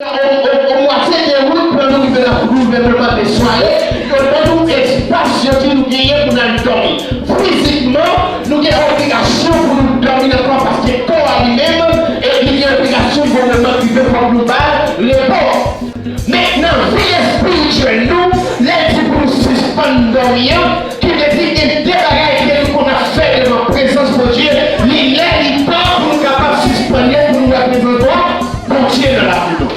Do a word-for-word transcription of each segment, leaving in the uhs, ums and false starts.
O, o, o mwatye de wout, pou nou rive nan gouvènman de sware, yo ban nou espas, yo di nou genyen pou n al dòmi. Fizikman, nou gen obligasyon pou nou dòmi nan kò, paske kò a li menm, e li gen obligasyon pou nou rive, fòk nou ba l repo. Men nan vi espirityèl nou, lè l di pou nou sispann dòmi an, ki vle di gen de bagay ke nou konn ap fè devan prezans Bondye, li lè, li tan pou nou kapab sispann yo, pou nou wè prezans Bondye nan lavi nou.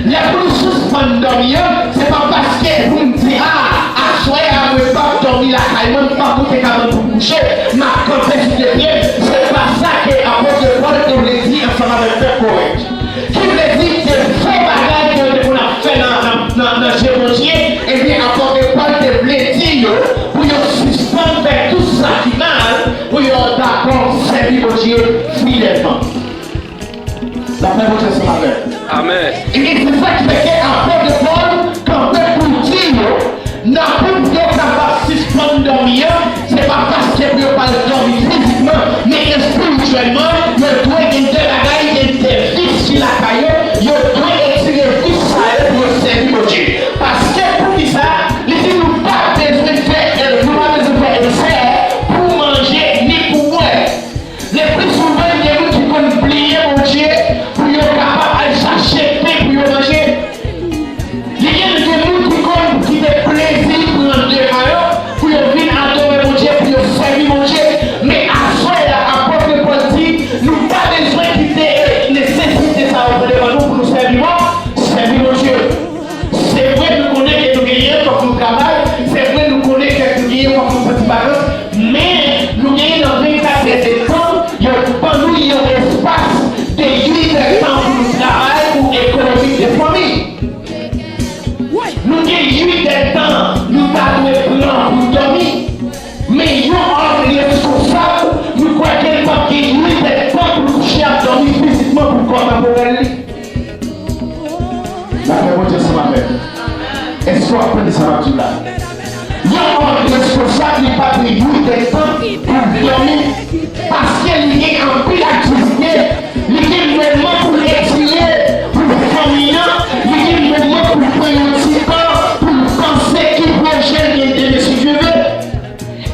Lè pou nou sispann dòmi an, se pa paske pou n di, a, aswè a, mwen p ap dòmi lakay mwen, m p ap pote kabann pou m kouche, m ap kanpe sou de pye m. Se pa sa ke apot Pòl te vle di ansanm avèk pèp Korent. Ki vle di, se fo bagay ke yo te konn ap fè nan, nan, nan, nan je Bondye, ebyen, apot Pòl te vle di yo, pou yo sispann fè tout sa ki mal, pou yo dakò sèvi Bondye fidèlman. Lapè Bondye ansanm avè nou. Amèn. E se sa ki fè ke apot Pòl kanpe pou di yo, nan pou yo kapab sispann dòmi an, se pa paske pou yo pa al dòmi fizikman, men espirityèlman, yo dwe gen de bagay, gen de vis ki lakay yo, yo dwe retire vis sa yo pou yo sèvi Bondye. Paske poukisa? Li di nou pa bezwen fè, nou pa bezwen fè efò pou manje ni pou bwè. Le pli souvan, gen moun ki konn bliye Bondye pou yo kapab al chache pen pou yo manje. Li gen, gen moun ki konn kite plezi pran devan yo pou yo vin adore Bondye, pou yo sèvi Bondye. Men aswè a, apot Pòl di, nou pa bezwen kite, eh, nesesite sa yo pran devan nou pou nou sèvi Bon-, sèvi Bondye. Se vre, nou konnen ke nou genyen, fòk nou travay. Se vre, nou konnen ke nou genyen, fòk nou pran ti vakans. Men, nou genyen nan vennkat èdtan, yo ban nou yon espas de uit èdtan pou nou travay, pou ekonomi de fanmi. Nou gen uit èdtan, nou ta dwe pran pou dòmi. Men yon òm reskonsab, nou kwè ke l p ap gen uit èdtan pou l kouche ap dòmi fizikman pou kò tanporèl li. Lapè Bondye ansanm avè nou. Èske w ap tande sa m ap di w la? Yon òm reskonsab, li pa dwe uit èdtan pou l dòmi, paske li gen anpil aktivite, li gen moman pou l etire pou fanmi an, li gen moman pou l pran yon ti tan pou l panse ki pwojè l gen demen si Dye vle.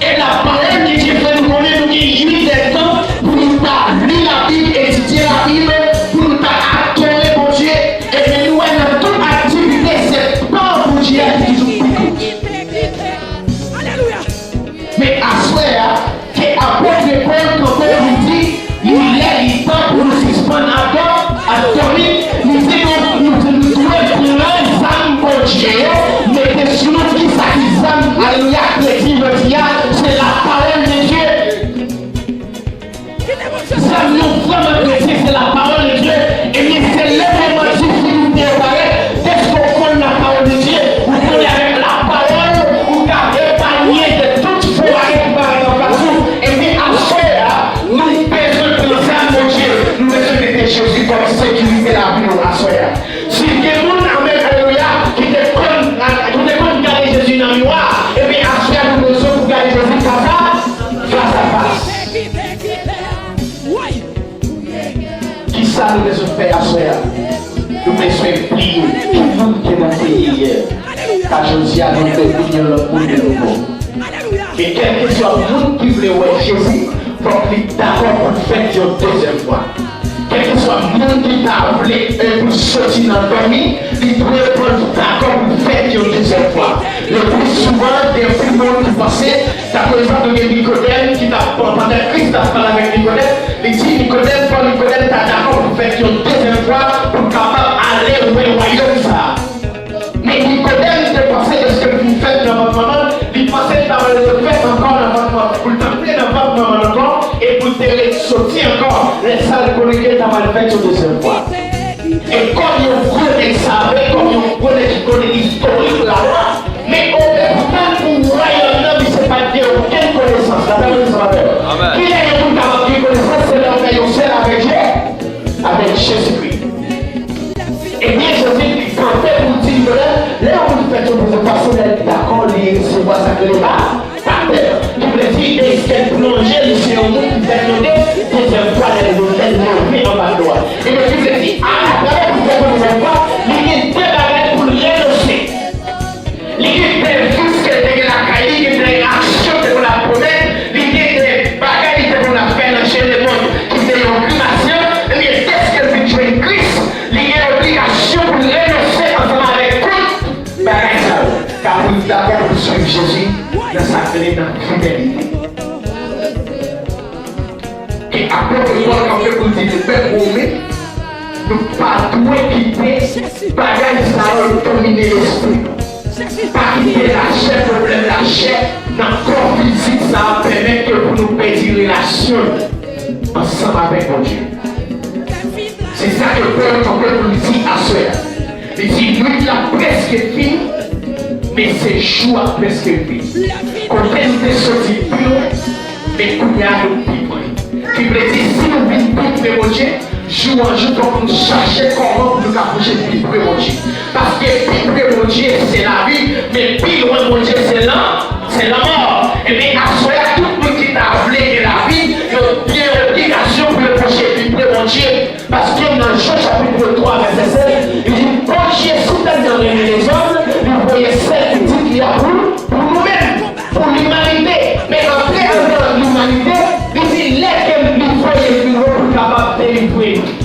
E lapawòl de Dye fè nou konnen nou gen uit èdtan pou nou ta li Labib, etidye Labib, pou nou ta adore Bondye. Ebyen, nou wè nan tout aktivite, se tan Bondye a ki toujou pi kout. Men aswè a, ke apot Pòl kanpe pou l di, li lè, li tan pou nou sispann adò-, adòmi. Li di nou, nou, nou dwe pran zam Bondye yo, mete sou nou. Kisa ki zam, alelouya, kredi jodi a? Se lapawòl de Dye. Zam nou vrèman kretyen, se lapawòl de Dye. Ebyen, se lè moman difikilte yo parèt, dèske w konn lapawòl de Dye, ou konnen avèk lapawòl, ou ka epanye de tout fo bagay ki parèt anfas ou. Ebyen, aswè a, nou bezwen pran zam Bondye, nou bezwen mete Jezi kòm sekirite lavi nou aswè a. Si gen moun, amèn, alelouya, ki te konn, ki te konn gade Jezi nan miwa, ebyen, aswè a, nou bezwen pou gade Jezi fas a, fas a fas. Kisa nou bezwen fè aswè a? Nou bezwen bliye ki moun ke nou te ye yè. Ka jodi a nou vle vin yon lòt moun de nouvo. E kèlkeswa moun ki vle wè Jezi, fòk li dakò pou l fèt yon dezyèm fwa. Kèlkeswa moun ki ta vle, e, pou l soti nan dòmi, li dwe pran dakò pou l fèt yon dezyèm fwa. Le pli souvan, gen anpil moun ki panse, ta, pa egzanp, nou gen Nikodèm ki t ap, pandan Kris t ap pale avèk Nikodèm, li di Nikodèm, fò Nikodèm ta dakò pou l fèt yon dezyèm fwa pou l kapab ale wè wayòm sa a. Men Nikodèm te panse dèske l fin fèt nan vant manman l, li panse l ta pral refèt ankò nan vant manman l, pou l t antre nan vant manman l ankò, e pou l te resoti ankò, lè sa l konnen ke l ta pral fèt yon dezyèm fwa. E kòm yon gwo nèg save, kòm yon gwo nèg ki konnen istorik lalwa, men o, epoutan pou wayòm nan, misye pa t gen okenn konesans. Lapè Bondye ansanm avè w. Amèn. Kilè yon moun kapab gen konesans? Se lè w fè yon sèl avèk Jezi, avèk Jezikri. Ebyen, Jezi li kanpe pou l di Nikodèm, lè yon moun fèt yon dezyèm fwa, se lè l dakò, li resevwa sa k rele ba-, batèm. Ki vle di, dèske l plonje, li se yon moun ki fèt yon de-, dezyèm fwa, lè l, lè l leve anba dlo a. Ebyen, ki vle di, atravè pou fèt yon dezyèm fwa, nan sa k rele nan fidelite. E apot Pòl kanpe pou l di nou, pèp women, nou pa dwe kite bagay sa yo domine lespri nou. Pa kite lachè, pwoblèm lachè nan kò fizik sa a pèmèt ke pou nou pèdi relasyon nou ansanm avèk Bondye. Se sa ke Pòl kanpe pou l di aswè a. Li di, nwit la prèske fini, men se jou a prèske rive. Kote nou te soti pi lwen, men kounye a nou pi pre. Ki vle di, si nou vin pi pre Bondye, jou an jou, fòk nou chache kòman pou nou ka pwoche pi pre Bondye. Paske pi pre Bondye, se lavi, men pi lwen Bondye, se lan, se lanmò. Ebyen, aswè a, tout moun ki ta vle gen lavi, yo gen obligasyon pou yo pwoche pi pre Bondye. Paske nan Jan chapit twa vèsè sèz, li di, Bondye sitèlman renmen lezòm, li voye sèl pitit li a pou, pou nou menm, pou limanite. Men antre anndan limanite, li di, lè ke li voye fi l pou l kapab delivre nou.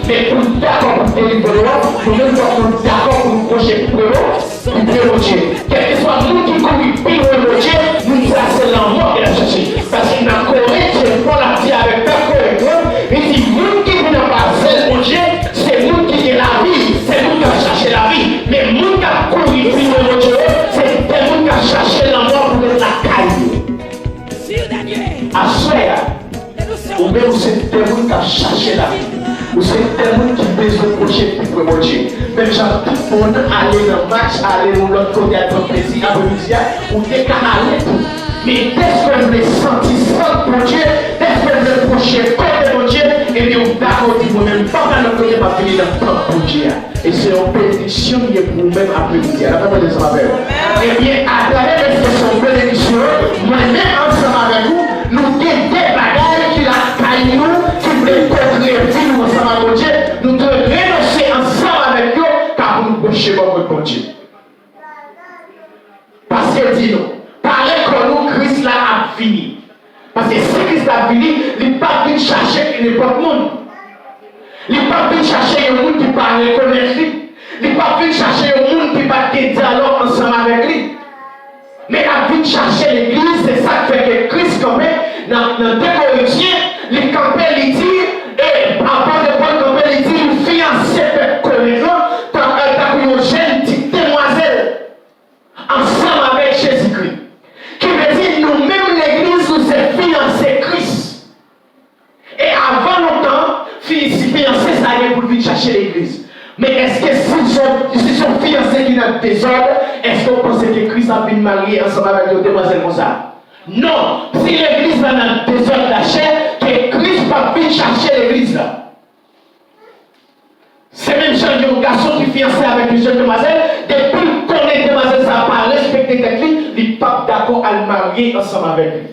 Men pou l dakò pou delivre nou an, nou menm fòk nou dakò pou nou pwoche pi pre nou. Kite Bondye. Kèlkeswa moun ki kouri pi lwen Bondye, moun sa se lanmò ke l ap chache. Paske nan Korentyen, Pòl ap di avèk pèp Korent lan, li di, moun ki vin anba zèl Bondye, se moun ki gen lavi, se moun k ap chache lavi. Men moun k ap kouri pi lwen Bondye yo, se de moun k ap chache lanmò pou ret lakay yo. Aswè a, ou menm ou se de moun k ap chache lavi. Ou se de moun ki bezwen pwoche pi pre Bondye. Menm jan tout moun ale nan match, ale yon lòt kote al pran plezi, apremidi a, ou te ka ale tou. Men dèske w vle santi sant Bondye, dèske w vle pwoche kote Bondye, ebyen ou dakò di mwen menm, m p ap al lòt kote, m ap vini nan tanp Bondye a. E se yon benediksyon li ye pou ou menm apremidi a. N ap aplodi ansanm avè l. Ebyen, atravè ekspresyon benediksyon an, mwen menm ansanm avèk ou, nou gen de bagay ki lakay nou, ki vle kontre vi nou ansanm ak Bondye, nou dwe renonse ansanm avèk yo, ka pou nou pwoche bò kot Bondye. Paske di nou, pare kò nou, Kris la ap vini. Paske si Kris la ap vini, li p ap vin chache nenpòt moun. Li p ap vin chache yon moun ki pa rekonèt li. Li p ap vin chache yon moun ki pa t gen dyalòg ansanm avèk li. Men l ap vin chache legliz, se sa k fè ke Kris kanpe nan, nan de Korentyen, li kanpe, li di, e apot Pòl kanpe, li di, li fiyanse pèp Korent lan, tankou, tankou yon jèn ti demwazèl, ansanm avèk Jezikri. Ki vle di, nou menm legliz, nou se fiyanse Kris. E avan lontan, fi, si fiyanse sa gen pou l vin chache legliz. Men èske si se yon, si se yon fiyanse ki nan dezòd, èske w panse ke Kris ap vin marye ansanm avèk yon demwazèl konsa? Non! Si legliz la nan dezòd lachè, ke Kris p ap vin chache legliz la. Se menm jan gen yon gason ki fiyanse avèk yon jèn demwazèl, depi l konnen demwazèl sa a pa respekte tèt li, li p ap dakò al marye ansanm avèk li.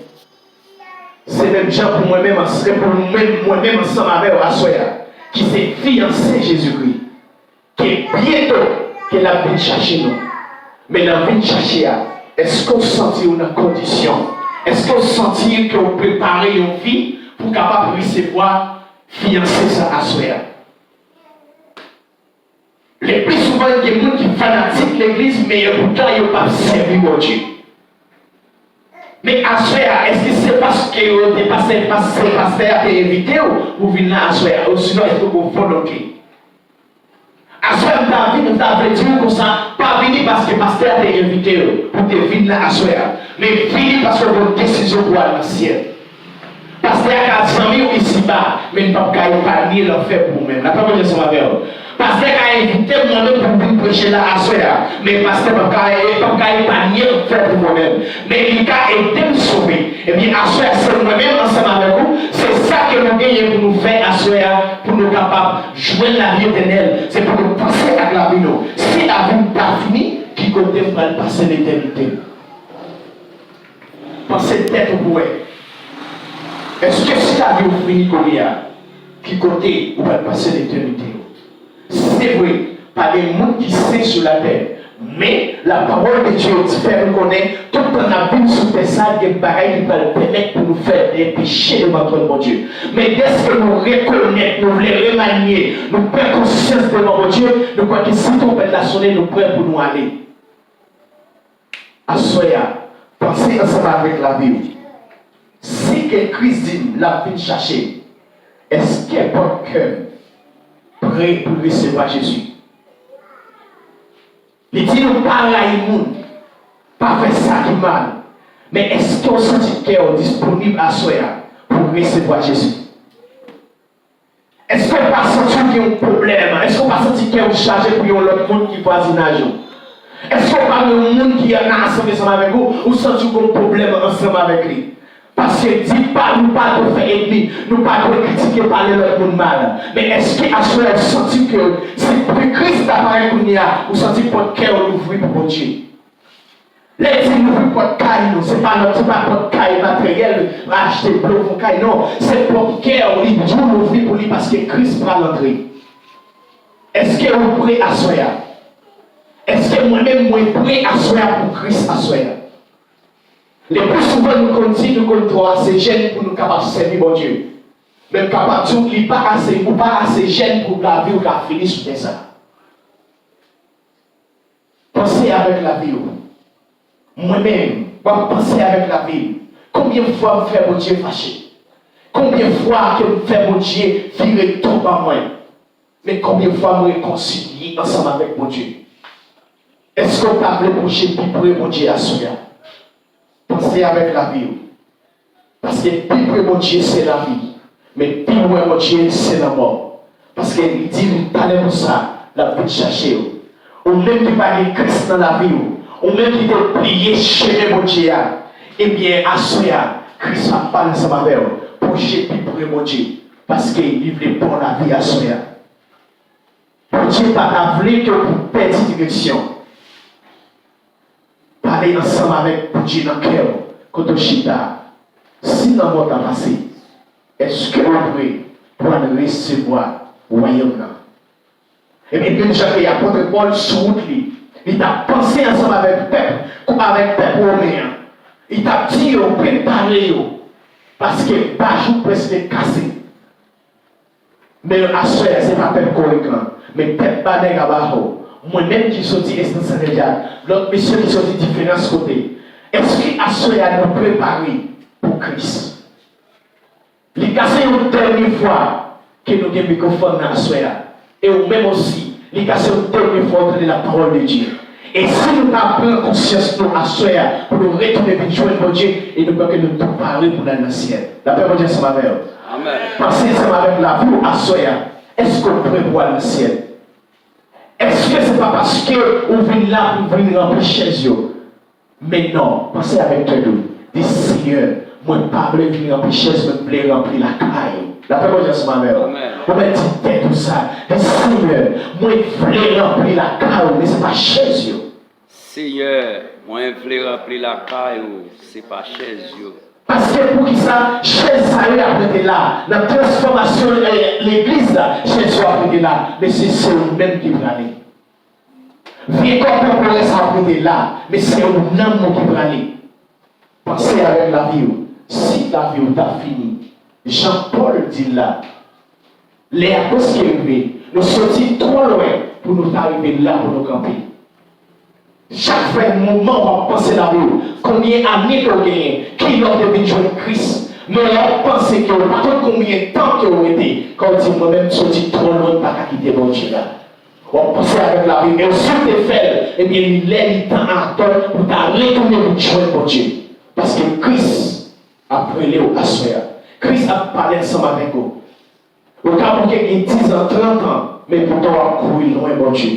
Se menm jan pou mwen menm, se pou mwen, mwen menm ansanm avè w aswè a, ki se fiyanse Jezikri, ke byento ke l ap vin chache nou. Men nan vin chache a, èske w santi w nan kondisyon? Èske w santi ke w prepare yon vi pou w kapab resevwa fiyanse sa aswè a? Le pli souvan, gen moun ki fanatik legliz, men yo poutan yo p ap sèvi Bondye. Men aswè a, èske se paske yo te pase, paske pastè a te envite w pou w vin la aswè a? Osinon, èske w gen volonte? Aswè a, m ta vin, m ta vle di w konsa, pa vini paske pastè a te envite w pou w te vin la aswè a. Men vini paske w gen yon desizyon pou w al nan syèl. Pastè a ka zanmi w isiba, men li p ap ka epanye lanfè pou ou menm. Lapè Bondye ansanm avè w. Pastè a ka envite m mwen menm pou m vin preche la aswè a, men pastè p ap ka, p ap ka epanye lanfè pou mwen menm. Men li ka ede m sove. Ebyen, aswè a, se mwen menm ansanm avèk ou, se sa ke nou genyen pou nou fè aswè a, pou nou kapab jwenn lavi etènèl. Se pou nou panse ak lavi nou. Si lavi m ta fini, ki kote m pral pase letènite m? Panse tèt ou pou wè. Èske si lavi w fini kounye a, ki kote ou pral pase letènite w? Se vre, pa gen moun ki sen sou latè, men lapawòl de Dye di fè nou konnen, tout tan n ap viv sou tè sa, gen bagay ki pral pèmèt pou nou fè de peche devan twòn Bondye. Men dèske nou rekonèt, nou vle remanye, nou pran konsyans devan Bondye, nou kwè ke si twonpèt la sonnen, nou prè pou nou ale. Aswè a, Panse ansanm avèk lavi w. Si ke Kris di m l ap vin chache m, èske pòt kè m pre pou l resevwa Jezi? Li di nou pa rayi moun, pa fè sa ki mal. Men èske w santi kè w disponib aswè a pou w resevwa Jezi? Èske w pa santi w gen yon pwoblèm? Èske w pa santi kè w chaje pou yon lòt moun ki vwazinaj ou? Èske w pa gen yon moun ki nan asanble ansanm avèk ou, ou santi w gen yon pwoblèm ansanm avèk li? Paske di pa, nou pa dwe fè ènmi, nou pa dwe kritike, pale lòt moun mal. Men èske aswè a w santi ke se pou Kris ta parèt kounye a, ou santi pòt kè w louvri pou Bondye? Lè di louvri pòt kay nou, se pa lòt, se pa pòt kay materyèl, achte blo pou kay, non. Se pòt kè w, li di w louvri pou li paske Kris pral antre. Èske ou pre aswè a? Èske mwen menm mwen pre aswè a pou Kris aswè a? Le pli souvan nou konn di nou konn twò ase jèn pou nou kapab sèvi Bondye. Men m kapab di w li pa ase, ou pa ase jèn pou lavi w ta fini sou tè sa. Panse avèk lavi w. Mwen menm, w ap panse avèk lavi m. Konbyen fwa m fè Bondye fache? Konbyen fwa ke m fè Bondye vire do ban mwen? Men konbyen fwa m rekonsilye ansanm avèk Bondye? Èske w pa vle pwoche pi pre Bondye aswè a? Panse avèk lavi w. Paske pi pre Bondye se lavi, men pi lwen Bondye se lanmò. Paske li di nou talè konsa, l ap vin chache w. Ou menm ki pa gen Kris nan lavi w, ou menm ki te bliye chemen Bondye a, ebyen, aswè a, Kris ap pale ansanm avè w. Pwoche pi pre Bondye, paske li vle ba w lavi aswè a. Bondye pa ta vle ke w pèdi direksyon. Pale ansanm avèk Bondye nan kè w, kote w chita. Si lanmò ta pase, èske w pre pou al resevwa wayòm nan? Ebyen, menm jan ke apot Pòl sou wout li, li t ap panse ansanm avèk pèp, avèk pèp women an. Li t ap di yo, prepare yo, paske bajou prèske kase. Men aswè a, se pa pèp Korent lan, men pèp Banèg Abajo. Mwen menm ki soti Estans San Edya, lòt mesye ki soti diferans kote. Èske aswè a nou prepare pou Kris? Li ka se yon dènye fwa ke nou gen mikwofòn nan aswè a. E ou menm osi, li ka se yon dènye fwa ou tande la parole de Dieu. E si nou pa pran konsyans nou aswè a pou nou retounen vin jwenn Bondye, e nou kwè ke nou tou pare pou n al nan syèl. Lapè Bondye ansanm avè w. Amèn. Panse ansanm avèk lavi w aswè a. Èske w prè pou al nan syèl? Èske se pa paske ou vin la pou vin ranpli chèz yo? Men non, panse avèk tèt ou. Di, Senyè, mwen pa vle vin ranpli chèz, mwen vle ranpli lakay ou. Lapè Bondye ansanm avè w. Amèn. Ou mèt di tèt ou sa. Di, Senyè, mwen vle ranpli lakay ou, men se pa chèz yo. Senyè, mwen vle ranpli lakay ou, se pa chèz yo. Paske poukisa chèz sa yo y ap rete la? Nan transfòmasyon, eh, legliz la, chèz yo ap rete la. Men se, se ou menm ki prale. Vye kò kòporèl sa ap rete la, men se ou nanm ou ki prale. Panse avèk lavi w. Si lavi w ta fini, jan Pòl di l la, lè a prèske rive. Nou soti twò lwen pou nou ta rive la pou nou kanpe. Chak fè moman w ap panse lavi w, konbyen ane ke w genyen, kilè w te vin jwenn Kris, men w ap panse ke w pa konn konbyen tan ke w rete, kan w di, mwen menm m soti twò lwen, m pa ka kite Bondye la. W ap panse avèk lavi, e si w te fè l, ebyen, li lè, li tan atò pou w ta retounen vin jwenn Bondye. Paske Kris ap rele w aswè a. Kris ap pale ansanm avèk ou. Ou ka bouke gen diz an, trant an, men poutan w ap kouri lwen Bondye.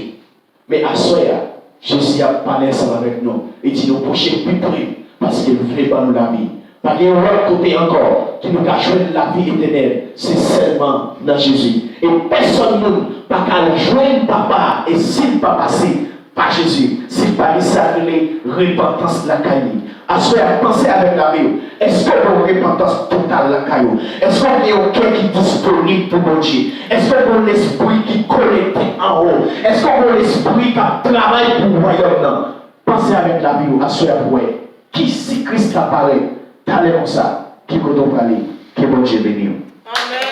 Men aswè a, Jezi ap pale ansanm avèk nou. Li di nou pwoche pi pre, paske l vle ban nou lavi. Pa gen yon lòt kote ankò ke nou ka jwenn lavi etènèl, se sèlman nan Jezi. E pèsòn moun pa ka al jwenn Papa a, e si l pa pase pa Jezi, si l pa gen sa k rele repantans lakay li. Aswè a, panse avèk lavi w. Èske w gen yon repantans total lakay ou? Èske w gen yon kè ki disponib pou Bondye? Èske w gen yon lespri ki konekte anwo? Èske w gen yon lespri k ap travay pou wayòm nan? Panse avèk lavi w aswè a pou w wè ki si Kris la parèt talè konsa, ki kote w prale. Ke Bondye beni w. Amèn.